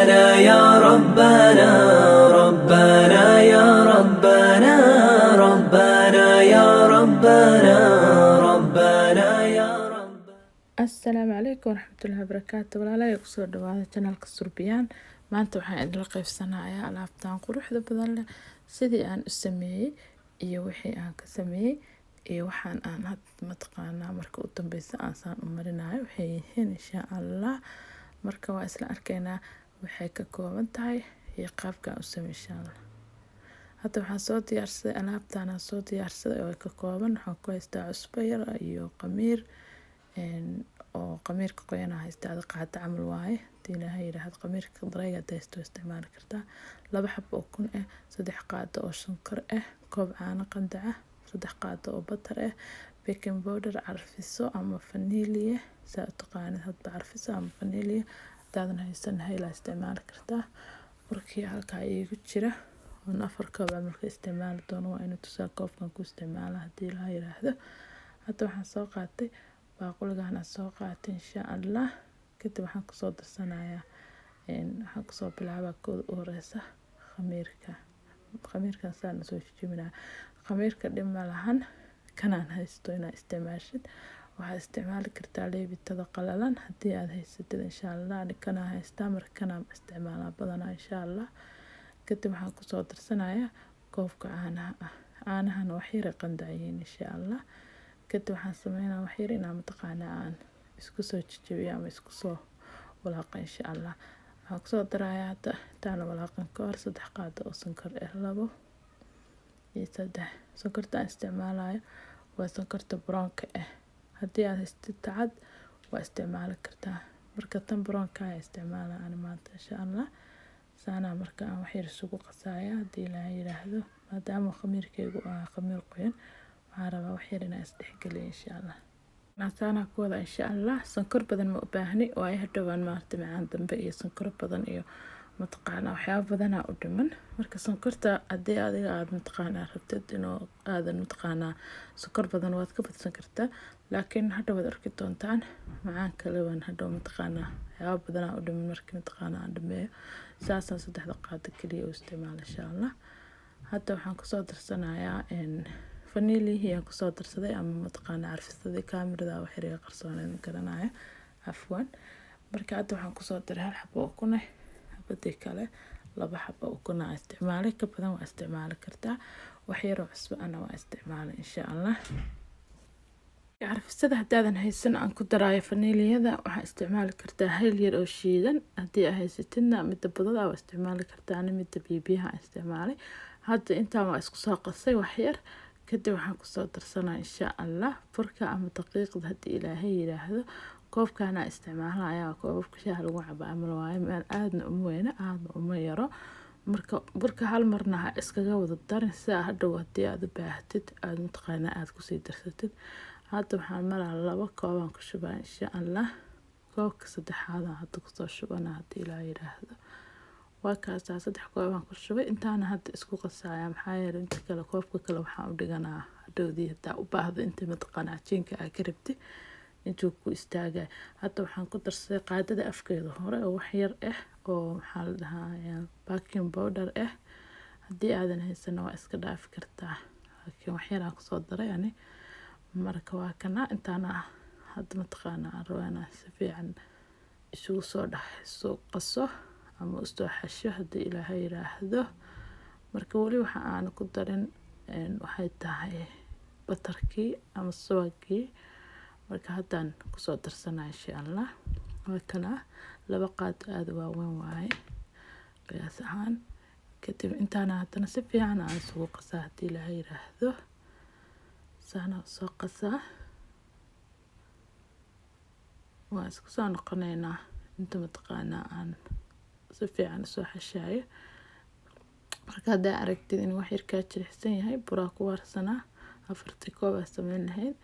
ربنا يا ربنا، ربنا يا ربنا، ربنا يا ربنا، ربنا يا رب. Asalaamu calaykum waraxmatullaahi wabarakaatu. Walaalahay, kusoo dhawaada channelka Surbiyaan. Maanta waxaan idinla qaybsanayaa alaabtan quruxda badan leh, sidii aan u sameeyey iyo wixii aan ka sameeyey iyo waxaan aan had mataqaanaa marka u dambeysa aan saan u marinayo waxay yihiin, insha Allah. Marka waa isla arkaynaa waxay ka kooban tahay iyo qaabka aan u sameeyey, insha Allah. Hadda waxaan soo diyaarsaday alaabtan aan soo diyaarsaday oo ka kooban. Waxaan ku haystaa cusbo yar iyo qamiir oo qamiirka qoyan haysta, ada qaada camal waaye hadii Ilaahay yiraahdo. Qamiirka dareyga hada haysto isticmaali kartaa. 2 xabo oo ukun ah, 3 qaado oo sonkor ah, koob caano qandac ah, 3 qaado oo butter ah, baking powder, carfiso ama vanilla saa u taqaanid hadba, carfiso ama vanilla. Hadaadan haysan, hayla isticmaali kartaa. Burkii halkaa iigu jira oon 4 koob camal ka isticmaali doono, waa inuu tusaa koobkan ku isticmaala hadii Ilaahay yiraahdo. Hadda waxaan soo qaatay baaquligan aan soo qaatay, insha Allah. Kadib waxaan kusoo darsanayaa, waxaan kusoo bilaabaa kooda u horeysa khamiirka. Khamiirkan saan usoo jijibinaya. Khamiirka dhib ma lahan kanaan haysto inaad isticmaashid. Waxaad isticmaali kartaa leebitada qalalan haddii aad haysatid, insha Allah. Ani kanaa haystaa, marka kanaan isticmaalaa badanaa, insha Allah. Kadib waxaan kusoo darsanayaa koobka caanaha ah. Caanahana wax yar ay qandac yihiin, insha Allah. Kadib waxaan sameynaa wax yar inaan mataqaanaa aan isku soo jajabiyo ama isku soo walaaqa, insha Allah. Waxaan kusoo darayaa hadda, intaan walaaqan ka hor, 3 qaado oo sonkor ah, 2 iyo 3. Sonkorta aan isticmaalayo waa sonkorta brownka ah. Haddii aad haystid tacad, waa isticmaali kartaa. Marka tan brownka ayaa isticmaala ani maanta, insha Allah. Saanaa marka aan wax yar isugu qasaya haddii Ilaahay yiraahdo. Maadaama khamiirkaygu ahaa khamiir qoyan, waxaan rabaa wax yar inaan isdhexgeliyo, insha Allah. Saanaa ku wada, insha Allah. Sonkor badan ma u baahni, waayo hadhowaan maaragta macaan dambe iyo sonkor badan iyo mataqaanaa waxyaabo badanaa u dhiman. Marka sonkorta haddii adiga aad mataqaanaa rabtid inuu aadan mataqaanaa sonkor badan, waad ka badsan kartaa, laakiin hadhow waad arki doontaan macaan kale waan hadhow mataqaanaa waxyaabo badanaa u dhiman markii mataqaanaa aan dhameeyo. Saasaan saddexda qaado keliya u isticmaala, insha Allah. Hadda waxaan kusoo darsanayaa vanillihii aan kusoo darsaday ama mataqaanaa carfisadii. Kaamirada wax yar iga qarsooneed, ma garanayo, cafwan. Marka hadda waxaan kusoo daray hal xabo ukun ah. Xabadii kale, 2 xabo ukun aan isticmaalay, ka badan waa isticmaali kartaa. Wax yaroo cusbo ana waa isticmaalay, insha Allah. Carfisada haddaadan haysan aan ku daraayo vanilliyada, waxaa isticmaali kartaa hayl yar oo shiidan. Haddii aa haysatidna, midda budada waa isticmaali kartaa. Ani midda bibiyaha aan isticmaalay. Hadda intaan waa isku soo qasay wax yar. Kadib waxaan kusoo darsanaa, insha Allah, burka ama daqiiqda haddii Ilaahay yiraahdo. Koobkaana isticmaalaya, koobabka shaaha lagu cabo camal waaye, meel aadna uma weyna, aadna uma yaro. Marka burka hal marna ha iskaga wada darin, si hadhow haddii aad u baahatid aada mataqaanaa aada kusii darsatid. Hadda waxaan maraa 2 koobaan ku shubaa, insha Allah. Koobka saddexaadaan hadda kusoo shubana haddii Ilaahay yiraahdo. Waa kaasaa, 3 koobaan ku shubay. Intaana hadda isku qasaya, maxaa yeelay inta kale, koobka kale waxaan u dhiganaa hadhowdii hadaa u baahdo inta mataqaanaa cajiinka aa ka rabti intuu ku istaagay. Hadda waxaan ku darsaday qaadada afkeeda hore oo wax yar ah oo maxaa la dhahaa baking powder ah. Haddii aadan haysan, waa iska dhaafi kartaa, laakiin wax yar aan kusoo daray ani. Marka waa kana, intaana hadda mataqaanaa aan rabaa inaan si fiican isugu soo dhex isu qaso ama usoo xasho haddii Ilaahay yiraahdo. Marka weli waxa aan ku darin waxay tahay butterkii ama subagii. Marka haddaan kusoo darsanaa, insha Allah. Waa kana, 2 qaado aada u waaweyn waaye qiyaas ahaan. Kadib intaana haddana si fiican aan isugu qasaa haddii Ilaahay yiraahdo. Saana usoo qasaa, waan isku soo noqoneynaa inta mataqaanaa aan si fiican usoo xashaayo. Marka haddaa aragtid in wax yar kaa jilicsan yahay, buraa ku harsanaa. 4tii koob aa sameyn lahayd,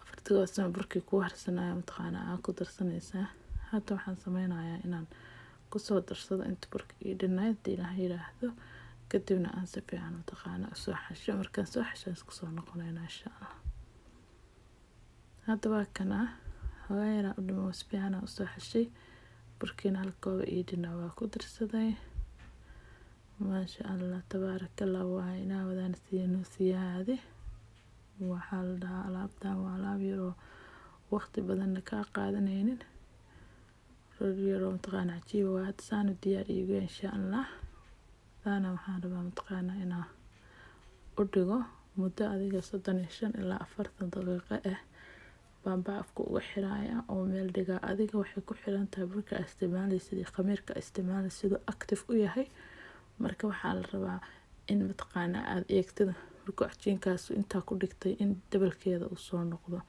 4tii koob samee, burkii ku harsanaayo mataqaanaa aa ku darsanaysaa. Hadda waxaan sameynayaa inaan kusoo darsado inta burka ii dhinayd haddii Ilaahay yiraahdo. Kadibna aan si fiican mataqaanaa usoo xasho. Markaan soo xasho, isku soo noqoneynaa, insha Allah. Hadda waa kanaa, xoogaa yaraa u dhimo, si fiican aan usoo xashay. Burkiina hal koob ii dhinaa waa ku darsaday. Maasha Allah tabaarakallah, waa inaa wadaan siino siyaade. Waxaa la dhahaa alaabtan waa alaab yar oo waqti badanna kaa qaadanaynin, roog yar oo mataqaana cajiib waa. Hadda saanu diyaar iigu insha Allah. Saana waxaan rabaa mataqaana inaa u dhigo muddo adiga 35 ilaa 40 daqiiqo ah baan bacafka uga xiraaya oo meel dhigaa. Adiga waxay ku xiran tahay burka aad isticmaalaysid iyo khamiirka aad isticmaalaysid siduu active u yahay. Marka waxaa la rabaa in mataqaana aad eegtid markuu cajiinkaas intaa ku dhigtay in dabalkeeda uu soo noqdo.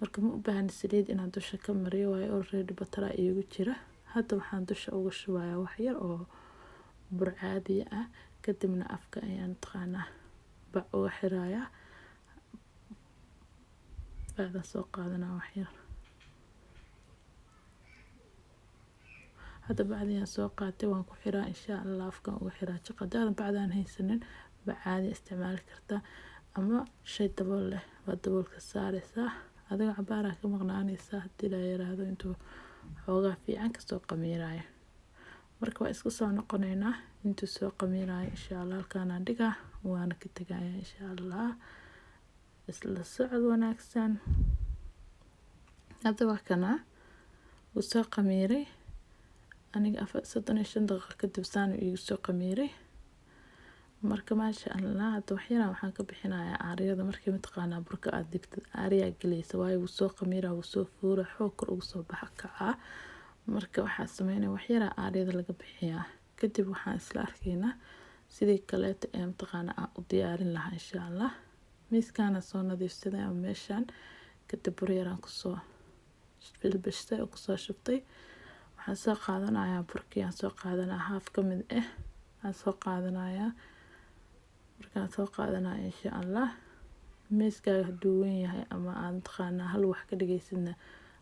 Marka ma u baahni saliid inaan dusha ka mariyo, waayo already bataraa iigu jira. Hadda waxaan dusha uga shubayaa wax yar oo bur caadiya ah, kadibna afka ayaan mataqaanaa bac uga xirayaa. Bacda soo qaadanaa wax yar. Hadda bacdiyaan soo qaatay, waan ku xiraa insha Allah, afkan uga xiraa jiq. Haddaadan bacdaan haysanin, bac caadi isticmaali kartaa ama shay dabool leh waa daboolka saareysaa. Adiga cabaaraa ka maqnaaneysaa haddii la yiraahdo intuu xoogaa fiican kasoo qamiiraayo. Marka waa isku soo noqoneynaa intuu soo qamiiraayo insha Allah. Halkaanaan dhigaa waana ka tegaya insha Allah. Isla socod wanaagsan. Hadda waa kanaa wuu soo qamiiray. Aniga 35 daqiiqo kadib saanu iigu soo qamiiray. Marka maasha Allah, hadda wax yaraan waxaan ka bixinayaa aaryada. Markii mataqaanaa burka aad digtid aaryaa gelaysa, waayo wuu soo qamiiraa, wuu soo fuura, xoog kor ugu soo baxa kacaa. Marka waxaa sameynaya wax yaraa aaryada laga bixiyaa. Kadib waxaan isla arkaynaa sidii kaleeto ee mataqaanaa aan u diyaarin lahaa insha Allah. Miiskaana soo nadiifsaday ama meeshaan, kadib bur yaraan kusoo bilbishtay oo kusoo shubtay. Waxaan soo qaadanayaa burkii, aan soo qaadanaya haaf ka mid ah aan soo qaadanayaa. Markaan soo qaadanaya insha Allah, miiskaaga hadduu weyn yahay ama aad mataqaanaa hal wax ka dhigaysidna,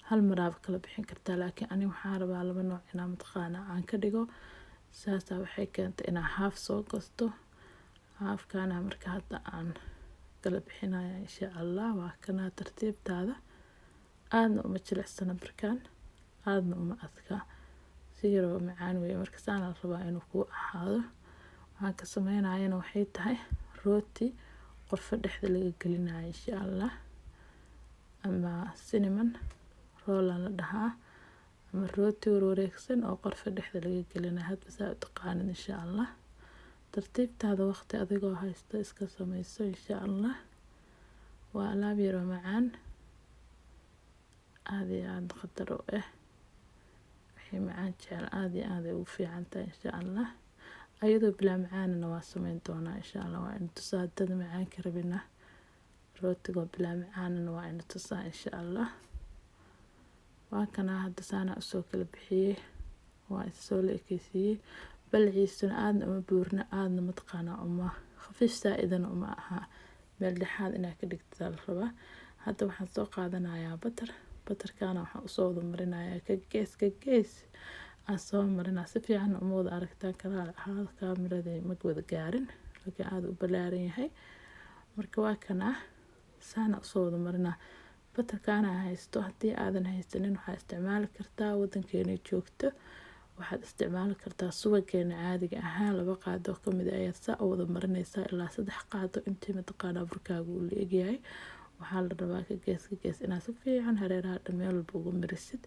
hal maraaba kala bixin kartaa, laakiin aniga waxaan rabaa laba nooc inaa mataqaanaa aan ka dhigo. Saasaa waxay keentay inaa haaf soo goosto. Haafkaana marka hadda aan kala bixinaya insha Allah. Waa kanaa tartiibtaada, aadna uma jilicsana markaan, aadna uma adka, si yaroo macaan weeye. Marka saana la rabaa inuu kuu ahaado. Waxaan ka sameynayana waxay tahay rooti qorfo dhexda laga gelinayo insha Allah, ama cinnamon roll la dhahaa, ama rooti warwareegsan oo qorfo dhexda laga gelinayo, hadba saa u taqaanid insha Allah. Tartiibtaada waqti adigoo haysto iska sameyso insha Allah. Waa alaab yar oo macaan, aad iyo aad khatar u ah. Wixii macaan jecel aad iyo aad ay ugu fiican tahay insha Allah. Ayadoo bilaa macaanina waa sameyn doonaa insha Allah, waa ina tusaa. Dad macaanka rabina rootigoo bilaa macaanina waa ina tusaa insha Allah. Waa kanaa hadda saana usoo kala bixiyey, waa isoo la ekeysiiyey. Balciisuna aadna uma buurna, aadna mataqaanaa uma khafiif saa-idana uma aha, meel dhexaad inaa ka dhigtaa la rabaa. Hadda waxaan soo qaadanayaa batar. Batarkaana waxaan usoo wada marinayaa ka gees ka gees aan soo marinaa. Si fiican uma wada aragtaan karaa ahaada, kaamirada ma wada gaarin, laakiin aada u ballaaran yahay. Marka waa kanaa saana usoo wada marinaa batarkaana haysto. Haddii aadan haysanin, waxaa isticmaali kartaa, wadankeena joogto, waxaad isticmaali kartaa subageena caadiga ahaa. 2 qaado kamid ayaad saa u wada marinaysaa ilaa 3 qaado intii mataqaanaa burkaaga uu la egyahay. Waxaa la rabaa ka gees ka gees inaad si fiican hareeraha dhan meel walba uga marisid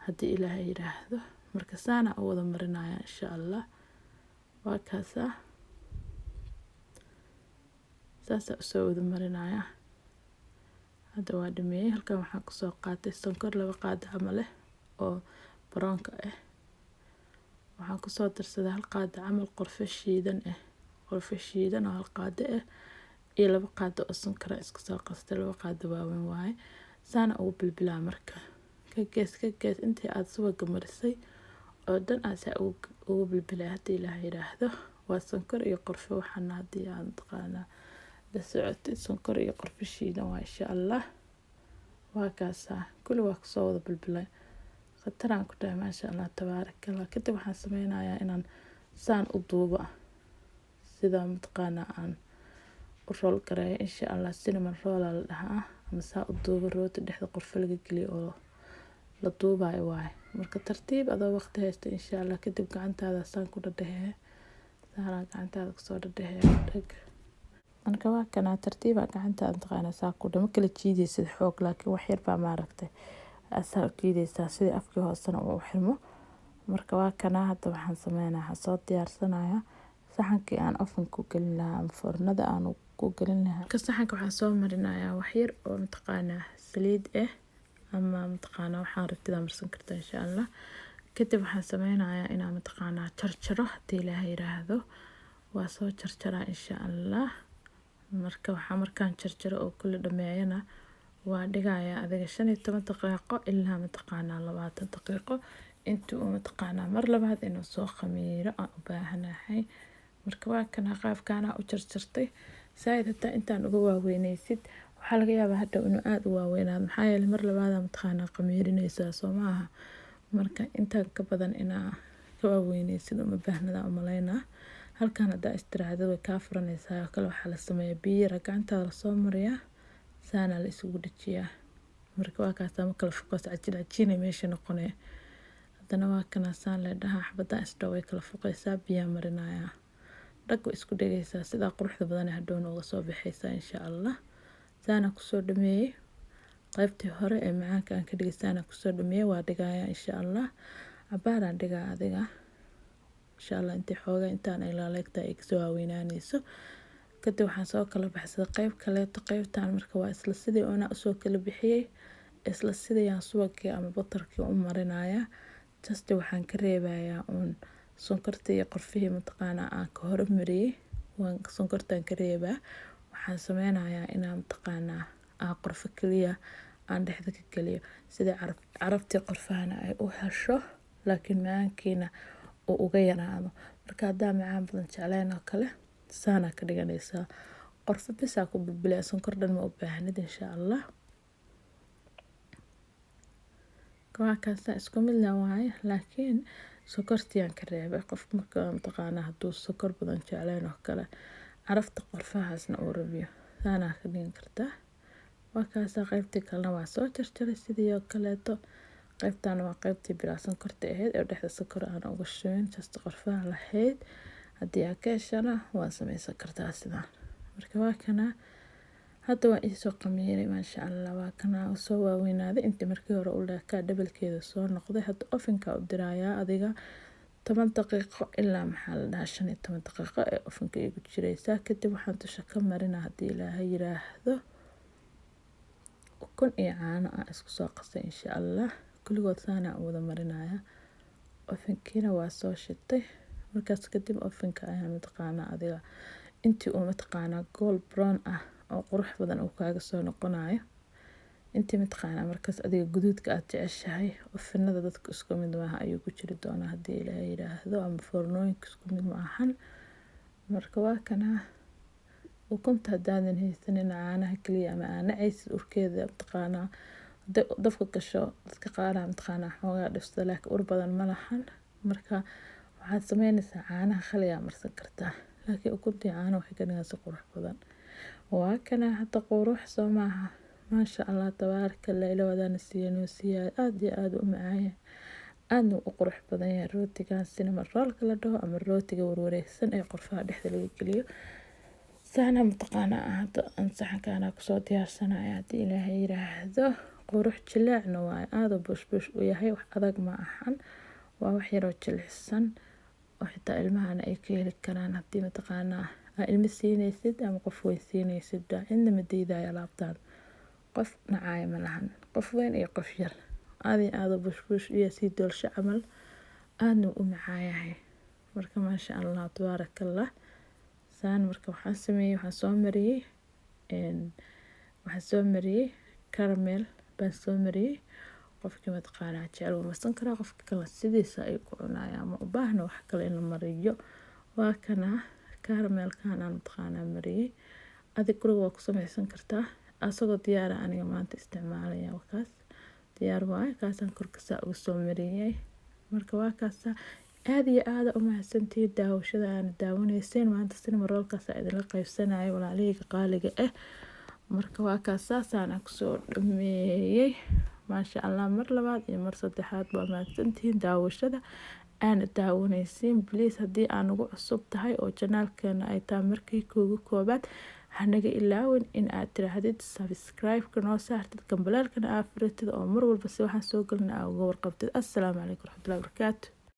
haddii Ilaahay yiraahdo. Marka saana u wada marinaya insha Allah. Waa kaasaa, saasaa usoo wada marinaya. Hadda waa dhameeyey. Halkan waxaan kusoo qaatay sonkor 2 qaado camal ah oo baroonka ah. Waxaan kusoo darsaday 1 qaado camal qorfo shiidan ah, qorfo shiidan oo 1 qaado ah iyo 2 qaado oo sonkor ah isku soo qastay. 2 qaado waaweyn waaye. Saana ugu bilbilaa marka ka gees ka gees intii aad subaga marisay oo dhan aad saa ugu bilbilaa haddii Ilaahay yiraahdo. Waa sonkor iyo qorfo. Waxaana haddii aad mataqaanaa la socotid, sonkor iyo qorfo shiidan waa insha Allah. Waa kaasaa kulli waa kusoo wada bilbilay, khataraan ku dhahay, maasha Allah tabaarakallah. Kadib waxaan sameynayaa inaan saan u duubo, sida mataqaanaa aan u rool gareeyo insha Allah. Cinnamon roll la dhahaa, ama saa u duubo rooti dhexda qorfo laga geliyo oo la duubayo waaye. Marka tartiib adoo waqti haysto insha Allah, kadib gacantaada saan ku dhadhahee, saanaa gacantaada kusoo dhadhahee dhag. Marka waa kanaa, tartiiba gacantaada mataqaanaa saa ku dhama kala jiidaysid xoog, laakiin wax yar baa maaragtay asaa u jiidaysaa sidii afkii hoosena uu u xirmo. Marka waa kanaa. Hadda waxaan sameynaa, waxaan soo diyaarsanayaa saxankii aan oven ku gelin lahaa ama foornada aan ku gelin lahaa. Marka saxanka waxaan soo marinayaa wax yar oo mataqaanaa saliid ah ama mataqaanaa waxaan rabtida marsan kartaa insha Allah. Kadib waxaan sameynayaa inaan mataqaanaa jarjaro haddii Ilaahay yiraahdo. Waa soo jarjaraa insha Allah. Marka waxaa markaan jarjaro oo kula dhameeyana, waa dhigayaa adiga 15 daqiiqo ilaa mataqaanaa 20 daqiiqo intii uu mataqaanaa mar labaad inuu soo khamiiro aan u baahanahay. Marka waa kana, qaabkaana u jarjartay. Saaid hataa intaan uga waaweynaysid, waxaa laga yaabaa hadhow inuu aada u waaweynaado, maxaa yeelay mar labaada mataqaanaa khamiirinaysaa, soo maaha? Marka intaan ka badan inaa ka waaweynaysid uma baahnada umaleynaa. Halkan haddaa istiraadad way kaa furanaysaa oo kale. Waxaa la sameeyaa biyo yara gacantaada lasoo mariyaa, saana la isugu dhajiyaa. Marka waa kaasaa, ma kala foqoos, cajin cajiinay meesha noqonaya. Haddana waa kana, saan le dhaha, xabadaan isdhow way kala foqaysaa, biyaa marinayaa, dhag way isku dhegaysaa, sidaa quruxda badan hadhowna uga soo baxaysaa insha Allah. Saana kusoo dhameeyey qaybtii hore ee macaanka aan ka dhigay, saana kusoo dhameeyey. Waa dhigayaa insha Allah, cabaaraan dhigaa adiga insha Allah intii xoogaa intaan ay laaleegtaa ay kasoo waaweynaanayso. Kadib waxaan soo kala baxsaday qayb kaleeto. Qaybtan marka waa isla sidii una usoo kala bixiyey, isla sidii subagii ama butterkii u marinayaa. Just waxaan ka reebayaa uun sonkortii iyo qorfihii mataqaanaa aan ka hormariyey. Waan sonkortaan ka reebaa. Waxaan sameynayaa inaan mataqaanaa aan qorfo kaliya aan dhexda ka geliyo, sidii carabtii qorfahana ay u hesho, laakiin macaankiina uu uga yaraado. Marka haddaa macaan badan jecleen oo kale, saanaa ka dhiganaysaa, qorfo bisaa ku bilbilaya, sonkor dhan ma u baahnid insha Allah. Waa kaasa, isku mid la waaye, laakiin sokortiyaan ka reebay. Qof marka mataqaanaa hadduu sokor badan jecleen oo kale, carafta qorfahaasna uu rabiyo, saanaa ka dhigan kartaa. Waa kaasaa, qaybtii kalena waa soo jarjaray sidii oo kaleeto. Qaybtan waa qaybtii bilaa sonkorta ahayd ee dhexda sokor aan uga shubin, just qorfaha lahayd. Haddii aad ka heshana, waa sameysan kartaa sidaan. Marka waa kana, hadda waa iisoo qamiiray maasha Allah. Waa kana, soo waaweynaaday intii markii hore u leekaa, dhabalkeeda soo noqday. Hadda ovenka u dirayaa adiga 10 daqiiqo ilaa maxaa la dhahaa 15 daqiiqo ee ovenka igu jiraysaa. Kadib waxaan dusha ka marinaa haddii Ilaahay yiraahdo ukun iyo caano aan isku soo qasay insha Allah. Kulligood saana u wada marinaya. Ovenkiina waa soo shitay. Markaas kadib ovenka ayaa mataqaanaa adiga intii uu mataqaanaa gold brown ah oo qurux badan uu kaaga soo noqonayo, intii mataqaanaa markaas adiga guduudka aad jeceshahay. Ovenada dadka isku mid maaha, ayuu ku jiri doonaa haddii Ilaahay yiraahdo, ama foornooyinka isku mid ma ahan. Marka waa kana. Ukunta haddaadan haysanin, caanaha kaliya, ama aa nacaysid urkeeda mataqaanaa hadday dabka gasho, dadka qaar mataqaanaa xoogaa dhibsada, laakiin ur badan ma lahan. Marka waxaad sameynaysaa caanaha khaliyaa marsan kartaa, laakiin ukuntii caanaha waxay ka dhigaan si qurux badan. Waa kana hadda, qurux soo maaha? Maasha Allah, tabaaraka Allah. Ilaah wadaana siiya noo siiya, aada iyo aada u macaanya, aadna u qurux badan yahay rootigan cinnamon rollka la dhaho ama rootiga warwareegsan ee qorfaha dhexda laga geliyo. Saana mataqaanaa hadda aan saxankaana kusoo diyaarsanaya haddii Ilaahay yiraahdo. Qurux jileecna waaye, aada bushbush u yahay, wax adag ma ahan, waa wax yaroo jilicsan oo xitaa ilmahana ay ka heli karaan. Haddii mataqaanaa aa ilmo siinaysid ama qof weyn siinaysid, cidna ma diidayo alaabtaan, qof nacaayo ma lahan, qof weyn iyo qof yar. Aada iyo aada bushbush iyo sii doolsho camal, aadna u macaayahay. Marka maasha Allah, tabaaraka Allah. Saan marka waxaan sameeyey, waxaan soo mariyey caramel baan soo mariyey. Qofkii mataqaanaa jecel wuu marsan karaa, qofka kale sidiisa ayuu ku cunayaa, ma u baahna wax kale in la mariyo. Waa kana caramelkan aan mataqaanaa mariyey. Adig guriga waa ku sameysan kartaa asagoo diyaara. Aniga maanta isticmaalaya kaas diyaar waaye, kaasaan korka saa uga soo mariyey. Marka waa kaasa. Aada iyo aada u mahadsantihiin daawashada aana daawanayseen. Maanta cinnamon rollkaas aa idinla qaybsanaya, walaalahayga qaaliga ah. Marka waa kaas, saasaan kusoo dhameeyey. Maasha Allah, mar labaad iyo mar saddexaad waa mahadsantihiin daawashada aana daawanaysiin. Please, haddii aan ugu cusub tahay oo channelkeena ay tahay markii kuugu koobaad, hanaga ilaawin in aad tiraahdid subscribe-ka noo saartid, gambaleelkana aad furatid, oo mar walba si waxaan soo gelina aa uga warqabtid. Assalaamu calaykum waraxmatullahi wabarakaatu.